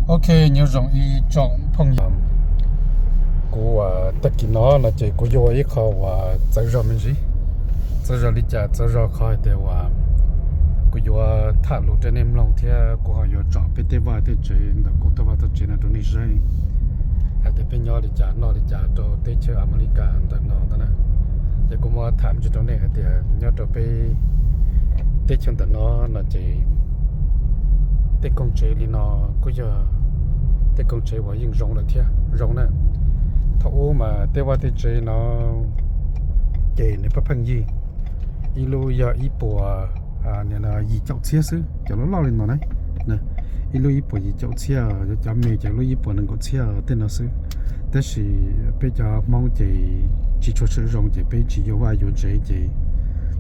Ok, nyob zoo ib tsoom phooj ywg. Kuv tag kis no no ces kuv yuav ua ib qho uas txawv zog me ntsis. Txawv zog li cas? Txawv zog qhov hais tias uas kuv yuav tham lus rau nej mloog thiab kuv ho yuav tsom peb tej vaj tej tsev ntawm kuv tej vaj tej tsev no rau nej saib hais tias peb nyob li cas noj li cas rau teb chaws Amelikas ntawm no ntag na. Ces kuv muab tham me ntsis rau nej hais tias nyob rau peb teb chaws ntawm no no ces tej koog tsev li no kuj yog tej koog tsev uas yeej zoo lawm thiab zoo na. Thaum ub mas tej vaj tej tsev no ces nws pheej pheej yig, ib lub yog ib puas yim caum txhiab xwb, cov loj loj li no na, ib lub ib puas yim caum txhiab, cov me ces lub ib puas nees nkaum txhiab tej no xwb. Tab sis peb cov Hmoob ces tsis tshua txawj zoo ces peb tsis yuav vaj yuav tsev ces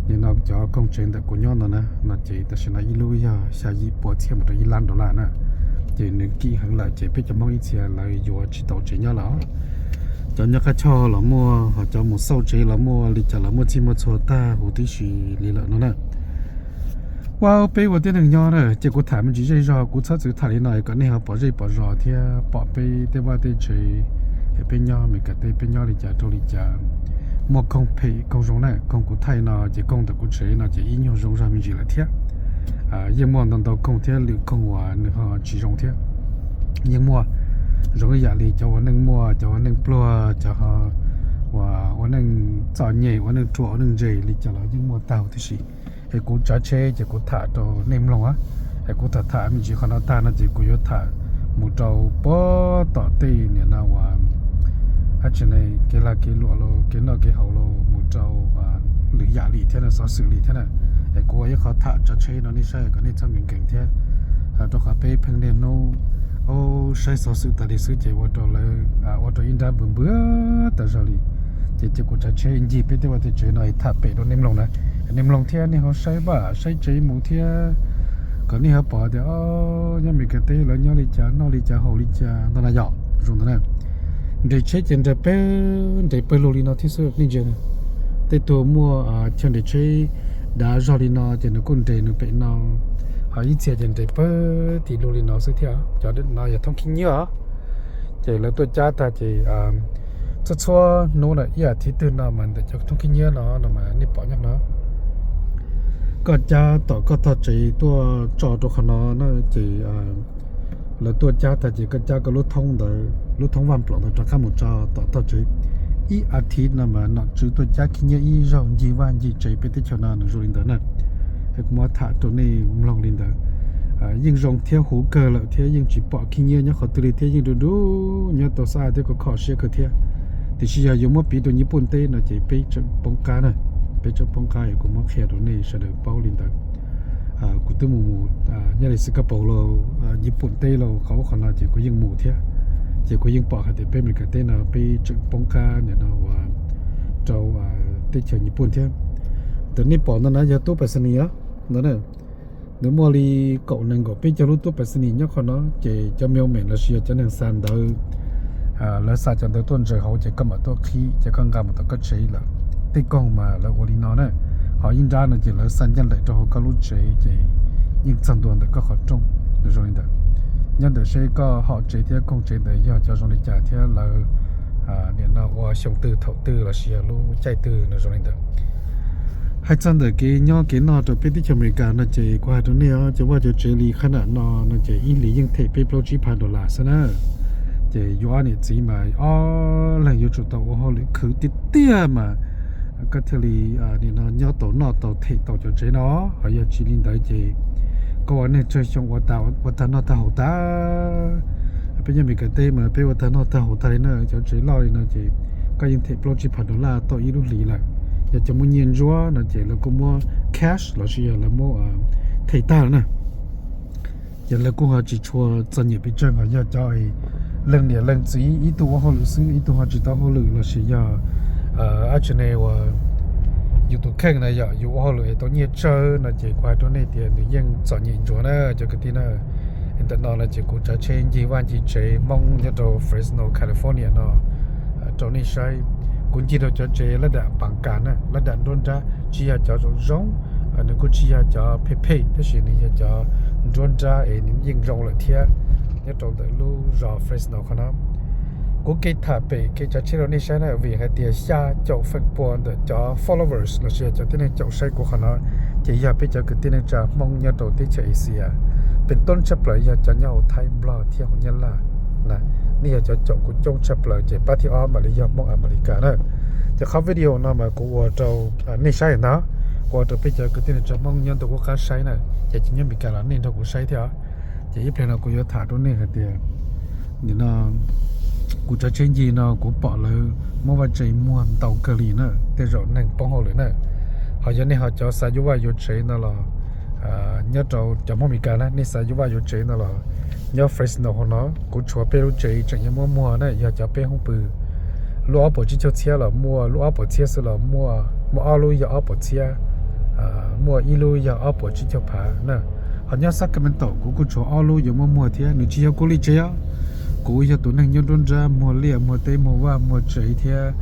nim no cov koog tsev ntawm kuv nyob no na no ces tam sim no ib lub yog xya yim puas txhiab mus rau ib lab dollar na. Ces nws kim heev lawm ces peb cov Hmoob ib txhia lawv yuav tsis tau tsev nyob lawm. Cov nyob qab choj los muaj, ho cov mus xauj tsev los muaj, li cas los muaj txhij muaj txhua tag huv tib si li lawm no na. Ua peb ua tib neeg nyob na ces kuv tham me ntsis zej zog, kuv txhob txwm tham li no kom nej ho pom zej pom zos thiab pom peb tej vaj tej tsev, es peb nyob Amelikas teb peb nyob li cas rau li cas. Muaj koog phem koog zoo na, koog kuv thaij no ces koog ntawm kuv tsev no ces ib nyuag zoo zog me ntsis lawm thiab. Yeej muaj ntau ntau koog thiab lwm koog uas nws ho tsis zoo thiab. Yeej muaj, zoo ib yam li cov ua neej muaj, cov ua neej pluag, cov ua neej txom nyem, ua neej ruam, ua neej ntse li cas los yeej muaj tag huv tib si. Es kuv tsav tsheb ces kuv tham rau nej mloog, es kuv tham tham me ntsis qhov no tag no ces kuv yuav tham mus rau puag tom tej nim no uas dab tsi ne, kev lag kev luam los kev noj kev haus los mus rau lwm yam li thiab na, xov xwm li thiab na. Es kuv ua ib qho tham tsav tsheb no nej saib kom nej txhob nkees nkees thiab, rau qhov peb pheej niaj hnub saib xov xwm tas li xwb ces ua rau lawv, ua rau ib nrab npws npws tas zog li. Ces cia kuv tsav tsheb ncig peb tej vaj tej tsev no tham pem rau nej mloog na. Nej mloog thiab nej ho saib vaj saib tsev mus thiab kom nej ho pom tias nyob Amelikas teb lawv nyob li cas noj li cas haus li cas ntag na yom. Zoo ntawd na. Nres tsheb ces nres pawg, nres pawg lug li no thiab xwb nej ntsia. Tej tug muaj chaw nres tsheb dav zog li no ces nws kuj nres nws pem no, ho ib txhia ces nres pawg tim lug li no xwb thiab. Cov no yog thoob khib nyiab os. Ces lawv tuaj cab tag ces txhua txhua hnub na, ib as thiv twg no mas ntawm cov thoob khib nyiab no no mas nej pom nyob no, koj cab tom koj tog tsev tuaj tso rau qhov no na ces lawv tuaj cab tag ces koj cab koj lub thoob ntawd, lub thoob vaj nplaum ntawd rov qab mus tso tom tog tsev. Ib as thiv no mas nom tswv tuaj cab khib nyiab ib zaug ncig vaj ncig tsev peb teb chaws no nws zoo li ntawd na. Es kuv muab tham rau nej mloog li ntawd. Yeej zoo thiab huv kawg lawm thiab yeej tsis pom khib nyiab nyob qhov twg li thiab yeej du du nyob tau xab thiab kho kho siab kawg thiab. Tiam sis yog yuav muab piv rau Nyij Pooj teb no ces peb tseem poob qab na. Peb tseem poob qab es kuv muab qhia rau nej sawv daws paub li ntawd. Kuv twb mus mus nyob li Singapore los, Nyij Pooj teb los qhov ub qhov no ces kuv yeej mus thiab. Ces kuv yeej pom hais tias peb Amelikas teb no peb tseem poob qab nim no uas rau teb chaws Nyij Pooj thiab. Ntawm nej pom ntawd na yog tub Paisanis os. Ntawd na, nws muaj li kaum nees nkaum peb caug lub tub Paisanis nyob qhov no ces cov mailman los sis yog cov neeg xa ntawv, lawv xa cov ntawv tuaj ntsaws hauv ces koj mam tuaj qhib ces koj nqa mus tom koj tsev lawm. Tej koog mas lawv ua li no na. Ho ib nrab no ces lawv xa ncaj nraim rau hauv koj lub tsev ces yeej txog ntua ntawm koj qhov rooj. Nws zoo li ntawd. Nyob ntawm seb koj hom tsev thiab koog tsev ntawd yog cov zoo li cas thiab lawv nim no ua xyoo twg thaum twg los sis yog lub caij twg nws zoo li ntawd. Hais txog ntawm kev nyob kev noj rau peb teb chaws Amelikas no ces kuv hais rau nej os, cov vaj cov tsev li qhab nam no no ces ib hlis yeej them peb plaub tsib phav dollar xwb na. Ces yus ob niam txiv mas ob leeg yuav tsum tau ua hauj lwm khwv tiag tiag mas koj thiaj li nim no nyob tau noj tau them tau cov tsev no. Ho yog tsis li ntawd ces koj ua neej tsawg xyoo ua tag noj tag haus tag. Peb nyob Amelikas teb mas peb ua tag noj tag haus tag li na, cov tsev loj li no ces koj yeej them plaub tsib phav dollar tau ib lub hlis lawm. Yog cov muaj nyiaj ntsuab no ces lawv kuj muab cash los sis yog lawv muab them tag na. Ces lawv kuj ho tsis tshua txom nyem pes tsawg, ho yog cov leej niam leej txiv ib tug ua hauj lwm xwb ib tug ho tsis tau hauj lwm los sis yog dab tsi ne uas yus tus kheej na yom, yus ua hauj lwm es tau nyiaj tsawg no ces kuv hais rau nej tias nws yeej txom nyem ntsuav na cov kwv tij na. Ntawm no no ces kuv tsav tsheb ncig vaj ncig tsev Hmoob nyob rau Fresno, California no rau nej saib. Kuv ncig rau cov tsev lab dam paas kas na, lab dam nruab nrab, tsis yog cov zoo zoo, nws kuj tsis yog cov phem phem tab sis nws yog cov nruab nrab es nws yeej zoo lawm thiab. nyob rau ntawm lub zos Fresno qhov no. Kuv kev tham pem kev tsav tsheb rau nej saib na, vim hais tias xya caum feem pua ntawm cov followers los sis yog cov tib neeg caum saib kuv qhov no, ces yog peb cov kwv tij neej tsa Hmoob nyob rau teb chaws Asia, pem toob tshaj plaws yog cov nyob hauv Thaib, Nplog thiab hauv Nyab Laj na. Nej yog cov caum kuv coob tshaj plaws, ces pab thib ob mam li yog Hmoob Amelikas na. Ces qhov video no mas kuv ua rau nej saib ntag, kuv ua rau peb cov kwv tij neej tsa Hmoob nyob ntuj qub qab saib na, ces tsis nyob Amelikas los nej nrog kuv saib thiab. Ces ib pliag no kuv yuav tham rau nej hais tias, nim no kuv tsav tsheb ncig no kuv pom lawv muab vaj tse muag ntau kawg li na, tej zaum neeg poob hauj lwm na. Ho yog nej ho cov xav yuav vaj yuav tsev no los, nyob rau cov Hmoob Amelikas na, nej xav yuav vaj yuav tsev no los nyob Fresno hauv no, kuv tshuav peb lub tsev tseem yuav muab muag na, yog cov peb hoob pw lub ob puas tsib caug txhiab los muaj, lub ob puas txhiab xwb los muaj, muaj ob lub yog ob puas txhiab, muaj ib lub yog ob puas tsib caug phav na. Ho nyob Sacramento kuv kuj tshuav ob lub yuav muab muag thiab, nws tsis yog kuv li tsev os. Kuv yog tus neeg nyob nruab nrab muag liaj muag teb muag vaj muag tsev thiab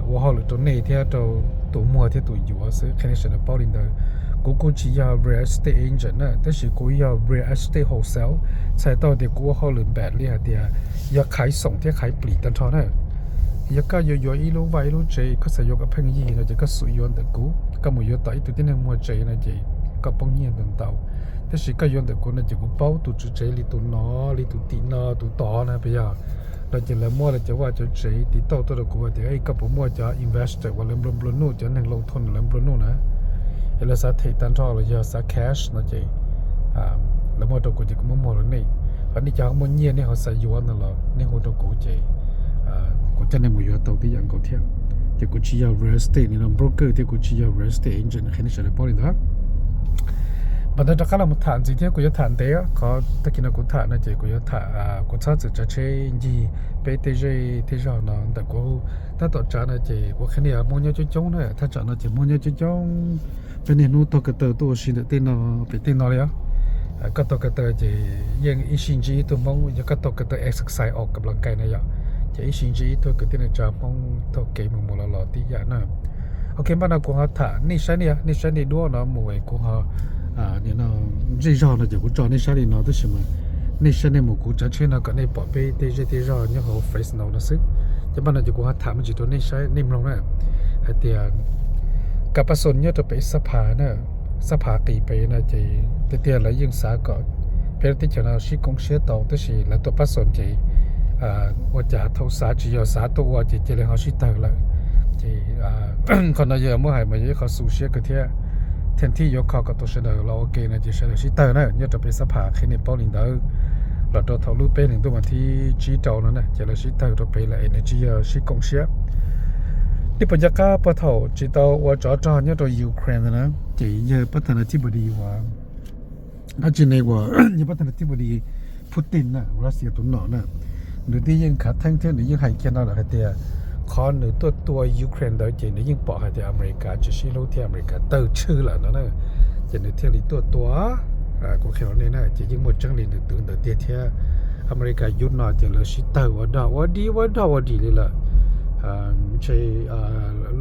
ua hauj lwm rau nej thiab rau tus muag thiab tus yuav xwb, qhia nej sawv daws paub li ntawd. Kuv kuj tsis yog real estate agent na, tab sis kuv yog real estate wholesale, txhais tau tias kuv ua hauj lwm npaum li hais tias yog qhaiv xoom thiab qhaiv plis tag nrho na. Yog koj yuav yuav ib lub vaj ib lub tsev, koj xav yuav kom pheej yig no ces koj xub yuav ntawm kuv. Koj mus yuav tom ib tug tib neeg muag tsev no ces koj poob nyiaj ntau ntau. Tab sis koj yuav ntawm kuv no ces kuv paub tus tswv tsev li tus no, li tus tim no tus tod na, puas yog? No ces lawv muab lawv cov vaj cov tsev tiv tauj tuaj rau kuv tias koj puas muaj cov investor uas lawv nplua nplua nuj, cov neeg laus thoj lawv nplua nuj na, es lawv xav them tag nrho los yog xav cash no ces lawv muab rau kuv ces kuv muab muag rau nej. Ho nej cov ho muaj nyiaj nej ho xav yuav no los nej hu rau kuv ces kuv coj nej mus yuav tau tib yam nkaus thiab. Ces kuv tsis yog real estate ni no broker thiab kuv tsis yog real estate agent, qhia nej sawv daws paub li ntawd. Mas ntawd rov qab los mus tham ntxiv thiab, kuv yuav tham ntev, qhov tag kis no kuv tham no ces kuv yuav tham, kuv txhob txwm tsav tsheb ncig peb tej zej tej zog no ntawm kuv. Tab tom tsav no ces kuv qhia nej Hmoob nyob coob coob na, thaj tsam no ces Hmoob nyob coob coob. Peb niaj hnub taug ko taw tuaj ua si ntawm tej no, pem tej no li os. Koj taug ko taw ces yeej ib sij ntsib ib tug Hmoob, yog koj taug ko taw exercise ua kam las kais na yom, ces ib sij ntsib ib tug kwv tij neej tsa Hmoob taug kev mus mus los los tib yam na. Ok, npaj no kuv ho tham nej saib, nej saib nej duab no mus es kuv ho, nim no zej zog no ces kuv tso nej saib li no, tab sis mas nej saib nej mus kuv tsav tsheb no kom nej pom peb tej zej tej zog nyob hauv Fresno no xwb. Ces npaj no ces kuv ho tham me ntsis rau nej saib nej mloog na, hais tias kab pab xoo nyob rau pem xab phav na, xab phav qis pem no ces tiag tiag lawv yeej xav kom peb lub teb chaws no sib koom siab tau, tab sis lawv tuaj pab xoo ces ua cas thaum xav tsis yog xav tuaj ua ces cia li ho sib tawg lawm. Ces qhov no yog muab hais mas yog ib qho xu siab kawg thiab. Theem thib yuav kho kom tau sawv daws los ua ke no ces sawv daws sib tawg na, nyob rau pem xab phav qhia nej paub li ntawd. Los rau thaum lub peb hlis ntuj mas thib tsib rau no na ces lawv sib tawg rau pem lawm es nws tsis yog sib koom siab. Nej puas nco qab puag thaum tsis tau ua tsov rog nyob rau Ukraine na, ces yawg pab thas nas thib npus dis uas, dab tsi ne uas, yawg pab thas nas thib npus dis Putin na, Russia tus nom na, nws twb yeej khav theeb thiab nws yeej hais kiag no lawm hais tias qhov nws tuaj tua Ukraine ntawd ces nws yeej pom hais tias Amelikas tsis sib hlub thiab Amelikas tawg tshwj lawm no na, ces nws thiaj li tuaj tua. Kuv qhia rau nej na, ces yeej muaj tseeb li nws twv ntawd tiag thiab. Amelikas yub no ces lawv sib tawg ua dog ua dig ua dog ua dig li lawm. Ntshe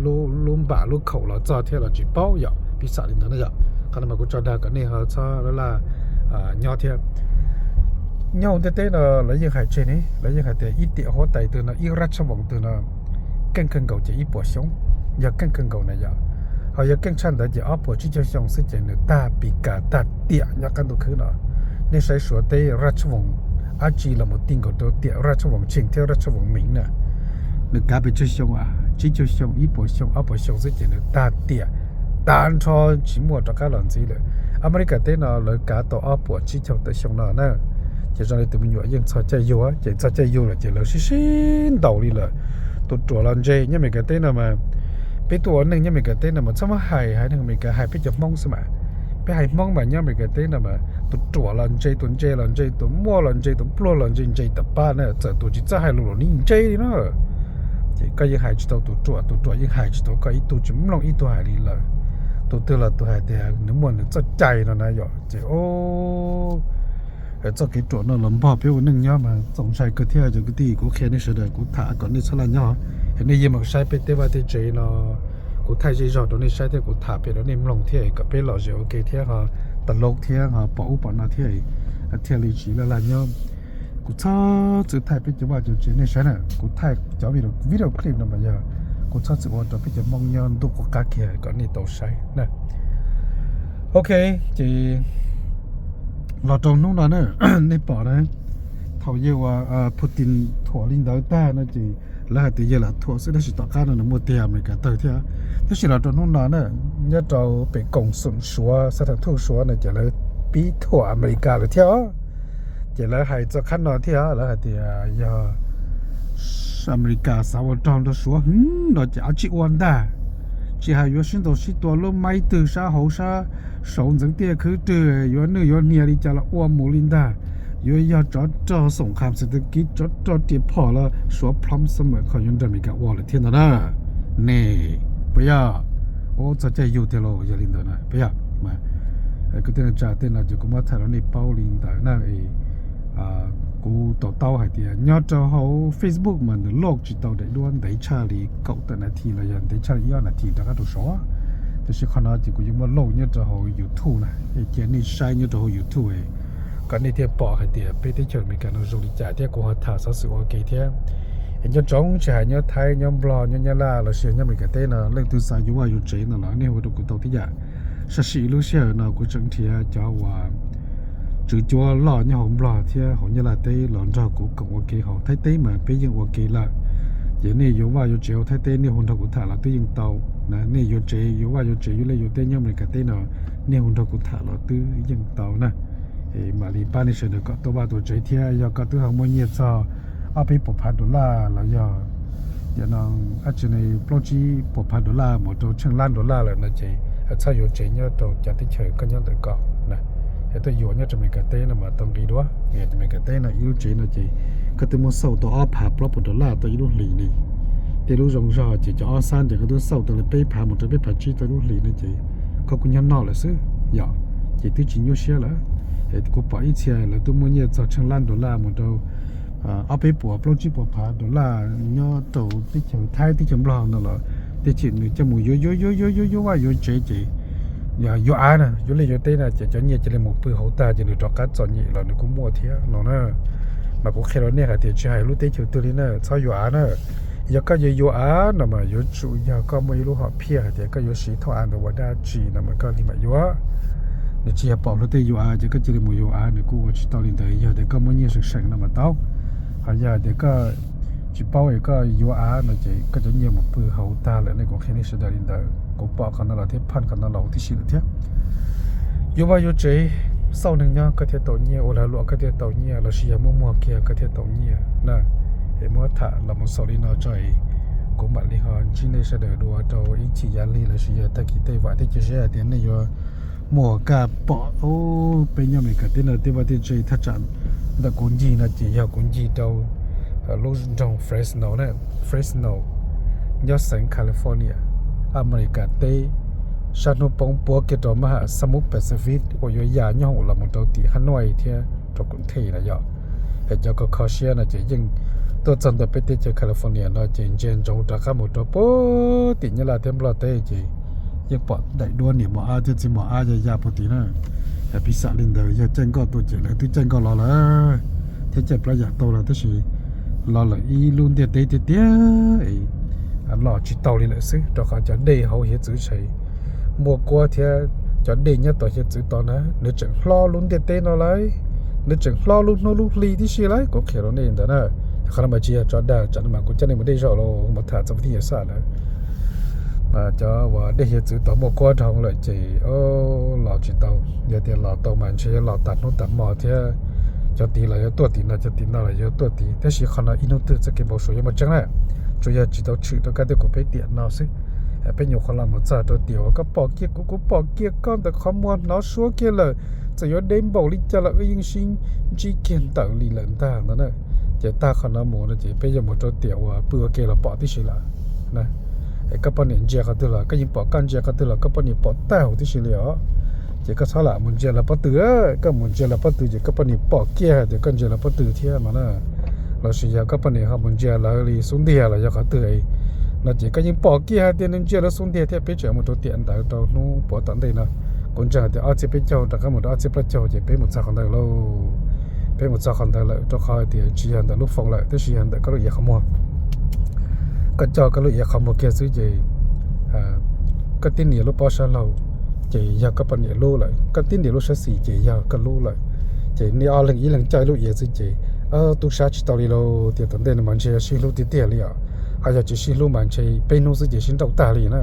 lub npam lub khaum los txog thiab los tsis paub yom, piv xam li ntawd na yom. Qhov no mas kuv tso dag kom nej ho txhob laj laj nyob thiab. Nyob hauv ntiaj teb no lawv yeej hais tseg ne, lawv yeej hais tias ib tiam huab tais twg no, ib raj tshav voos twg no keej kawg nkaus ces ib puas xyoo, yog keej kawg nkaus na yom. Ho yog keej tshaj ntawd ces ob puas tsib caug xyoo xwb ces nws tag pis kas tag tiam nyob qab ntuj khwb no. Nej saib Suav teb raj tshav voos dab tsi los mus ti nkaus rau tiam raj tshav voos Tsheej thiab raj tshav voos Meev na. Nws kav pes tsawg xyoo, tsib caug xyoo, ib puas xyoo, ob puas xyoo xwb ces nws tag tiam, tag nrho, tsis muaj rov qab los ntxiv lawm. Amelikas teb no lawv kav tau ob puas tsib caug tawm xyoo no na. Ces zoo li tus me nyuam yeej txog caij yug, ces txog caij yug lawm ces lawv sib sib ntaus li lawm. Tus ruam los ntse, nyob Amelikas teb no mas, peb tuaj ua neej nyob Amelikas teb no mas txhob muab hais hais neeg Amelikas, hais peb cov Hmoob xwb mas. Peb hais Hmoob mas nyob Amelikas teb no mas tus ruam los ntse, tus ntse los ntse, tus muaj los ntse, tus pluag los ntse, ntse tam pab na, txawm tus tsis txawj hais lus los nws ntse li na. Ces koj yeej hais tsis tau tus ruam, tus ruam yeej hais tsis tau koj, ib tug tsis mloog ib tug hais li lawm. Tus twg los tus hais tias nws muaj nws txoj cai no na yom, ces txoj kev ruam no los npog peb ua neej nyob mas txaus ntshai kawg thiab cov kwv tij. Kuv qhia nej sawv daws, kuv tham kom nej txhob laj nyob, es nej yeej mus saib peb tej vaj tej tsev no, kuv thaij zej zog rau nej saib thiab kuv tham pem rau nej mloog thiab kom peb lom zem ua ke thiab ho ta lov thiab ho pom ub pom no thiab, thiaj li tsis laj laj nyob. Kuv txhob txwm thaij peb cov vaj cov tsev nej saib na, kuv thaij cov video clip no mas yog kuv txhob txwm ua rau peb cov Hmoob nyob ntuj qub qab kiag kom nej tau saib na. Ok, ces los rau hnub no na, nej pom na, thaum yawg uas Putin thuam li ntawd tag no ces lawv hais tias yawg lam thuam xwb, tab sis tom qab no nws muaj tiag Amelikas tawg thiab. Tab sis los rau hnub no na, nyob rau pem koom xoom Suav, xab tham thuj Suav no ces lawv pib thuam Amelikas lawm thiab. Ces lawv hais txog qhab no thiab, lawv hais tias yog Amelikas xav ua rog nrog Suav hwv no ces ab tsi ua ntag, tsis hais yuav sib ntaus sib tua lub maib twg sab hauv sab saud ntxeev tiaj khwb rwg, yuav nwj yuav hnia li cas los ua mus li ntag. Yuav yog tsov rog xoom qhas xwm tw kiv, tsov rog riam phom los Suav plhob xab mam kho yuav nrog Amelikas ua lawm thiab ntag na. Ne, puas yog? Ua txog caij yug tiag los yog li ntawd na, puas yog? Kwv tij neej tsa tej no ces kuv muab tham rau nej paub li ntawd na. Kuv to taub hais tias nyob rau hauv Facebook mas nws loj tsis tau daim duab ntev tshaj li kaum tawm nas this los yog ntev tshaj li ib ob nas this rov qab rau saud. Tab sis qhov no ces kuv yuav muab loj nyob rau hauv YouTube na, cia nej saib nyob rau hauv YouTube kom nej thiaj pom hais tias peb teb chaws Amelikas no zoo li cas thiab kuv ho tham xov xwm ua ke thiab. Es nco ntsoov tsis hais nyob Thaib, nyob Nplog, nyob Nyab Laj los sis nyob Amelikas teb no leej twg xav yuav vaj yuav tsev no los nej hu rau kuv tau tib yam. Sab sim lub sij hawm no kuv tseem nrhiav cov uas tswv cuab loj nyob hauv Nplog thiab hauv Nyab Laj teb los nrog kuv koom ua ke hauv Thaib teb mas peb yeej ua ke lawm. Ces nej yuav vaj yuav tsev hauv Thaib teb nej hu nrog kuv tham los twb yeej tau. Nej yuav tsev, yuav vaj yuav tsev, yuav liaj yuav teb nyob Amelikas teb no, nej hu nrog kuv tham los twb yeej tau na. Mam li pab nej sawv daws kom tuaj vaj tuaj tsev thiab. Yog koj twb ho muaj nyiaj txog ob peb puas phav dollar los yog tiam no ab tsi ne plaub tsib puas phav dollar mus rau tsheej lab dollar lawm no ces txhob yuav tsev nyob rau cov teb chaws koj nyob ntawm ko na. Yog tuaj yuav nyob rau Amelikas teb no mas tau nqi dua. Amelikas teb no ib lub tsev no ces koj twb muab xauj tau ob phav plaub puas dollar tau ib lub hlis li. Tej lub zoo zog ces cov ob xab ntawd koj twb xauj tau li peb phav mus rau peb phav tsib tau ib lub hlis no ces koj kuj nyob noj lawm xwb yom, ces twb tsis nyuaj siab lawm. Kuv pom ib txhia lawv twb muaj nyiaj txog tsheej lab dollar mus rau ob peb puas plaub tsib puas phav dollar nyob rau teb chaws Thaib teb chaws Nplog no los tej chim nws coj mus yuav yuav yuav yuav yuav yuav vaj yuav tsev ces yog yuav av na, yuav liaj yuav teb na ces cov nyiaj cia li mus pw hauv tag ces nws rov qab txom nyem los nws kuj muaj thiab no na. Mas kuv qhia rau nej hais tias tsis hais lub teb chaws twg li na txhob yuav av na. Yog koj yuav yuav av no mas yuav tsum yog koj muaj ib lub hom phiaj hais tias koj yuav siv thooj av ntawd ua dab tsi no mas koj li mam yuav. Nws tsis yog pom luag tej yuav av ces koj cia li mus yuav av, nws kuj ua tsis tau li ntawd. Yog tias koj muaj nyiaj seem seem no mas tau, ho yog tias koj tsis paub es koj yuav av no ces koj cov nyiaj mus pw hauv tag lawm ne. Kuv qhia nej sawv daws li ntawd, kuv pom qhov no los thiab phaj qhov no los tib si lawm thiab. Yuav vaj yuav tsev, xauj neeg nyob koj thiaj tau nyiaj, ua lag luam koj thiaj tau nyiaj, los sis yog muaj muag kiag koj thiaj tau nyiaj na. Es muab tham los mus xaus li no tso es kuv mam li ho ntsib nej sawv daws dua rau ib chim yav li los sis yog tag kis tej vam thiab cia siab hais tias nej yuav muaj kaj pom peb nyob Amelikas teb no tej vaj tej tsev. Thaj tsam ntawm kuv ncig no ces yog kuv ncig rau lub nroog Fresno na, Fresno, nyob xeev California, Amelikas teb, sab hnub poob puab kiag rau mab ham South Pacific uas yuav ya nyob hoom los mus rau tim Hanoi thiab rau Kuv Thej na yom. Es cov kho kho siab no ces yeej tuaj txog ntawm peb teb chaws California no ces ntsia ntsoov rov qab mus rau puag tim Nyab Laj thiab Nplog teb ces yeej pom daim duab niam mos ab thiab txiv mos ab ya ya puag tim na. Piv xam li ntawd yog caij nkoj tuaj ces lawv twb caij nkoj los lawm thiab caij plab yam tau lawm tab sis los lawm ib lub ntiaj teb tiag tiag, los tsis tau li lawm xwb rau qhov cov dej hauv hiav txwv tshais Muaj Kuab thiab cov dej nyob tom hiav txwv tod na nws tseem hlob lub ntiaj teb no lawm, nws tseem hlob lub hnub lub hli tib si lawm. Kuv qhia rau nej ntawd na, qhov no mas tsis yog tso dag, tsam no mas kuv coj nej mus deb zog los mus tham txog pab tij yawg xaj lawm. Cov uas dej hiav txwv tod Muaj Kuab dhau lawm ces los tsis tau. Yog tias los tau mas ntshe yuav los tas hnub tas hmo thiab cov tid los yuav tuaj tim no, cov tim no los yuav tuaj tid. Tab sis qhov no ib hnub twg txoj kev npau suav yuav muaj tseeb na, tsuas yog tsis tau tshwm rau kab tej kuv peb tiam no xwb. Peb nyuam qhuav los mus txog rau tiam uas koj pom kiag kuv, kuv pom kiag koj ntawm qhov muag hnov suab kiag lawm. Txawm yuav deb npaum li cas los wb yeej sib ntsib kiag ntawm li lawm ntag no na. Ces tag qhov no mus no ces peb yuav mus rau tiam uas pw ua ke los pom tib si lawm. Koj poj niam ntsia qhov twg los koj yeej pom, koj ntsia qhov twg los koj poj niam pom tag huv tib si li os. Ces koj txhob lam mus ntsia lawv pob tw, koj mus ntsia lawv pob tw ces koj poj niam pom kiag tias koj ntsia lawv pob tw thiab no na. Los sis yog koj poj niam ho mus ntsia lawv li xub ntiag los yog qhov twg no ces koj yeej pom kiag hais tias nws ntsia lawv xub ntiag thiab. Peb tseem mus rau tiam ntawd rau hnub puav tom ntej no. Kuv ntseeg hais tias ob txhiab peb caug rov qab mus rau ob txhiab plaub caug ces peb mus txog qhov ntawd lauj. Peb mus txog qhov ntawd lawm, rau qhov hais tias tsis yog ntawm lub phone lawm, tab sis yog ntawm koj lub iav qhov muag. Koj coj koj lub iav qhov muag kiag xwb ces koj tib nias lub pob sab laug ces yog koj poj niam lub lawm, koj tib nias lub sab xis ces yog koj lub lawm. Ces nej ob leeg ib leeg coj ib lub iav xwb ces tub sab tsis tau li lauj. Tias tom ntej no mas ntshe sib hlub tiag tiag li os, ho yog tsis sib hlub mas ntshe peb hnub xwb ces sib nrauj tag li na.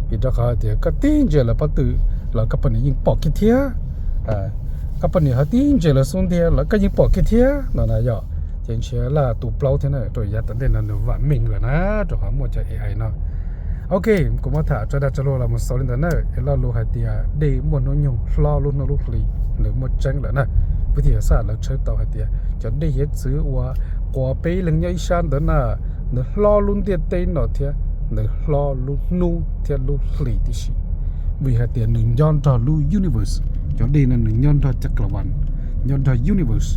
Vim rau qhov tias koj tib ntsia lawv pob tw los koj poj niam yeej pom kiag thiab, koj poj niam ho tib ntsia lawv xub ntiag los koj yeej pom kiag thiab no na yom. Ces ntshe laj tu plaub thiab na, rau yav tom ntej no nws vam meej lawm na, rau qhov muaj cov A I no. Ok, kuv muab tham tso dag tso luag los mus xaus li ntawd na. Es lo lus hais tias dej muaj hnub nyoog hlob lub hnub lub hli, nws muaj tseeb lawm na. Vib thij yas xaj lawv tshawb tau hais tias cov dej hiav txwv uas quas peb ib leeg nyob ib sab ntawd na, nws hlob lub ntiaj teb no thiab, nws hlob lub hnub thiab lub hli tib si. Vim hais tias nws nyob nrog lub universe, cov dej no nws nyob nrog caj klas vas, nyob nrog universe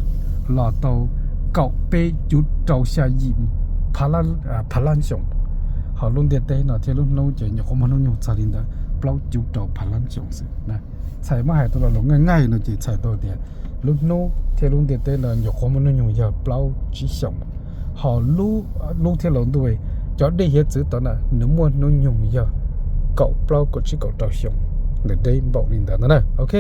los tau kaum peb cuv rau xya yim phav lab xyoo. Ho lub ntiaj teb no thiab lub hnub ces nyuam qhuav muaj hnub nyoog txog li ntawd plaub cuv rau phav lab xyoo xwb. Txhais muab hais tau lo lus nqaij nqaij no ces txhais tau tias lub hnub thiab lub ntiaj teb no nyuam qhuav muaj hnub nyoog yog plaub tsib xyoos. Ho lub thiab hlo ntuj, cov dej hiav txwv tod na nws muaj hnub nyoog yog kaum plaub kaum tsib kaum rau xyoo. Nws deb npaum li ntawd no na. Ok,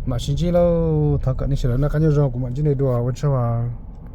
mam sib ntsib lauj, thov kom nej sawv daws noj qab nyob zoo, kuv mam ntsib nej dua, ua tsaug.